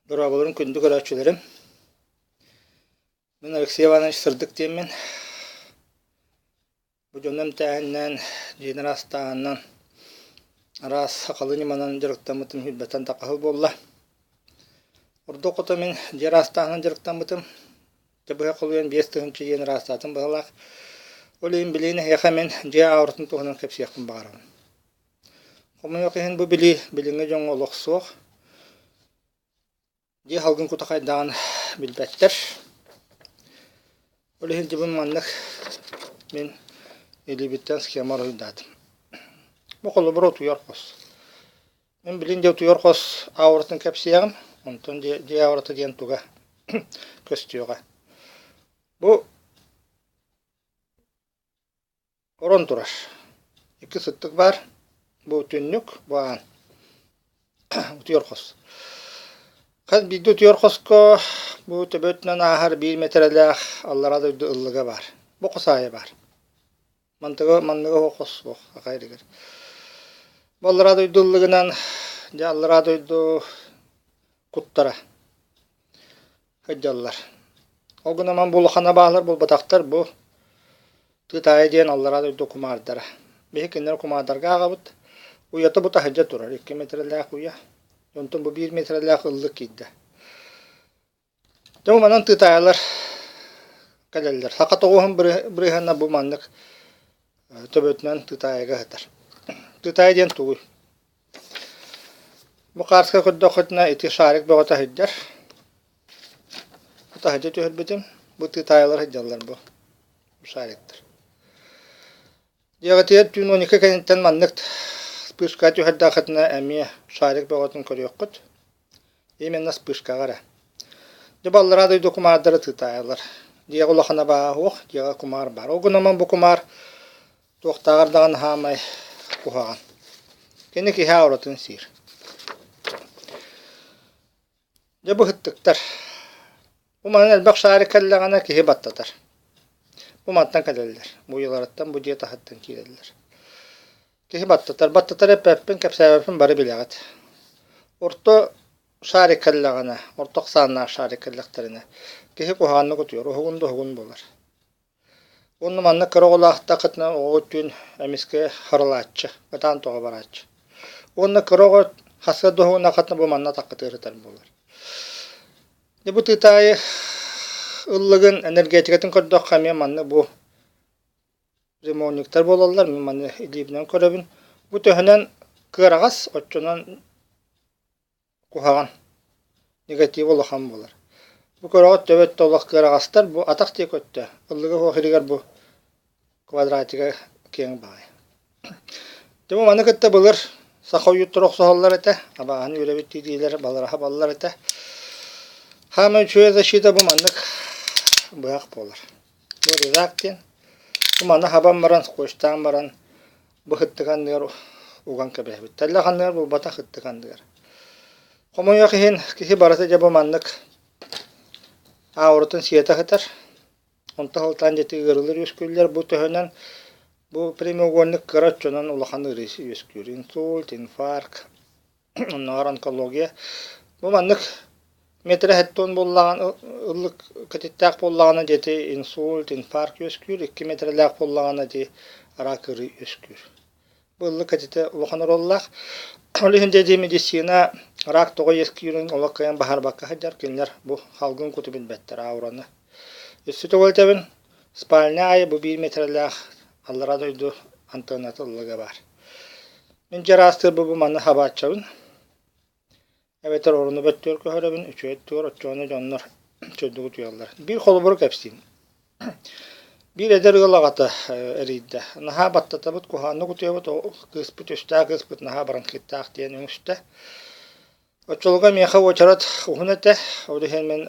Дорооболорун күндү көрөөччүлэрим. Мин Алексей Иванович Сырдык диэммин. Бу дьону эмтээһиннээн, дьиэни ыраастааһынынан, араас сахалыы ньыманан дьарыктаммытым сүүрбэттэн тахха сыл буолла. Ордук хото мин дьиэ ыраастааһынан дьарыктаммытым. Дьэ быһа холуйан 5000 дьиэни ыраастаатым быһыылаах. Ол иһин билигин эһиэхэ мин дьиэ ауратын туһунан кэпсиэхпин баҕарабын. Хомойуох иһин бу билии билиҥҥи дьоҥҥо олох суох. Дьиэ салгын кута хайдаҕын билбэттэр. Ол иһин дьыбын маннык мин илиибиттэн схема уруһуйдаатым. Бу холобур утуйар хос. Мин билин дьэ утуйар хос ауратын кэпсиэҕим, онтон дьиэ аурата диэн туга көстүөҕэ. Бу Орон турар. Икки сыттык баар. Бу түннүк, бу аан. Утуйар хос. Хас биирдии утуйар хоско бу төбөтүнэн ааһар биир миэтэрэлээх аллараа дойду ыллыга баар. Бу хос аайы баар. Мантыга манныга суох хос суох аха иригэр. Бу аллараа дойду ыллыгынан дьэ аллараа дойду куттара сылдьаллар. Ол гынан бу улахан абаалар буолбатахтар, бу Тыытаайы диэн аллараа дойду кумаардара. Биһи кинилэр кумаардарга ааҕабыт. Уйата бу таһырдьа турар, 2 миэтэрэлээх уйа. Онтон бу 1 миэтэрэлээх ыллык киирдэ. Дьэ бу манан тыытаайылар кэлэллэр. Саха тоҕуһун бырыһыана бу маннык төбөтүнэн тыытаайыга сытар. Тыытаайы диэн тугуй? Бу хааска көрдөххүтүнэ ити шарик бөҕөтө сылдьар. Бу таһырдьа түһэрбитим. Бу тыытаайылар сылдьаллар бу шариктар. Дьиэҕитигэр түүн 12 кэнниттэн маннык вспышка түһэрдэххитинэ эмиэ шарик бөҕөтүн көрүөххүт. Именно вспышкаҕа эрэ. Дьэ баллараа дойду кумаардара тыытаайылар. Дьиэҕэ улахана баа суох, дьиэҕэ кумаар баар. Ол гынан бу кумаар Туохтааҕар даҕаны хаамай куһаҕан. Кини киһи ауратын сиир. Дьэ бу сыттыктар. Бу манан элбэх шарик кэллэҕинэ киһи баттатар. Бу мантан кэлэллэр. Бу уйаларыттан, бу дьиэ таһыттан киирэллэр. Киһи баттатар. Баттатар эппэппин, кэпсээбэппин бары билэҕит. Орто шарик кэллэҕинэ, орто ахсааннаах шарик кэллэхтэринэ, киһи куһаҕаннык утуйар, уһугун да уһугун буолар. Уонна манна кыра оҕолоохтоххутуна оҕо түүн эмискэ харалааччы, ытаан тоҕо барааччы. Уонна кыра оҕо хаска да уһуннаххытына бу манна атаххытыгар ытар буолар. Дьэ бу тыытаайы ыллыгын энергетикатын көрдөххө эмиэ манна бу ремонтниктар буолаллар, мин маны илиибинэн көрөбүн. Бу төһөнөн кыараҕас, оччонон Куһаҕан, негатив улахан буолар. Бу көрөҕүт төбө өттө олох кыараҕастар, бу атах диэки өттө, ыллыга суох иһигэр бу квадратига киэҥ баҕайы. Дьэ бу маны кытта былыр саха ойууттара охсуһаллар этэ, абааһыны үөрэбит дииллэр, балараһа баллар этэ. Хаамай үчүгэй защита бу маннык быһах буолар. Бу резак диэн. Бу маны хабан баран, скотчтаан баран Бу сыттык анныгар уган кэбиһэбит. Тэллэх анныгар буолбатах сыттык анныгар. Хомойуох иһин киһи барыта дьэ бу маннык ауратын сиэтэ сытар. Онто сылтаан дьэ ыарыылар үөскүүллэр. Бу төһөнөн бу прямоугольник кыра оччонон улахан ыарыы үөскүүр. Инсульт, инфаркт, оннооҕор онкология. Бу маннык метрэ хэттон буоллаҕына ыллык кэтиттээх буоллаҕына дьэ инсульт, инфаркт үөскүүр, 2 метрэлээх буоллаҕына ити рак ыарыы үөскүүр. Бу ыллык кэтитэ улахан оруоллаах. Ол иһин дьэ медицина рак тоҕо үөскүүрүн олох кыайан баһарбакка сылдьар кинилэр бу халгын куту билбэттэр аураны. Өссө тоҕо этэбин, спальня аайы бу биир метрэлээх аллараа дойду антенната ыллыга баар. Мин дьэ ыраастыыр бу манна хабааччабын. Эбэтэр оруну бөттүөр көһөрөбүн, үчүгэй өттүгэр оччоҕуна дьоннор чөллүк утуйаллар. Биир холобуру кэпсиим. Биир эдэр ыал аҕата эрийдэ. Наһаа баттатабыт, куһаҕаннык утуйабыт, кыыспыт үстээх кыыспыт наһаа бронхиттаах диэн үҥүстэ. Оччолорго миэхэ уочарат уһун этэ, ол иһин мин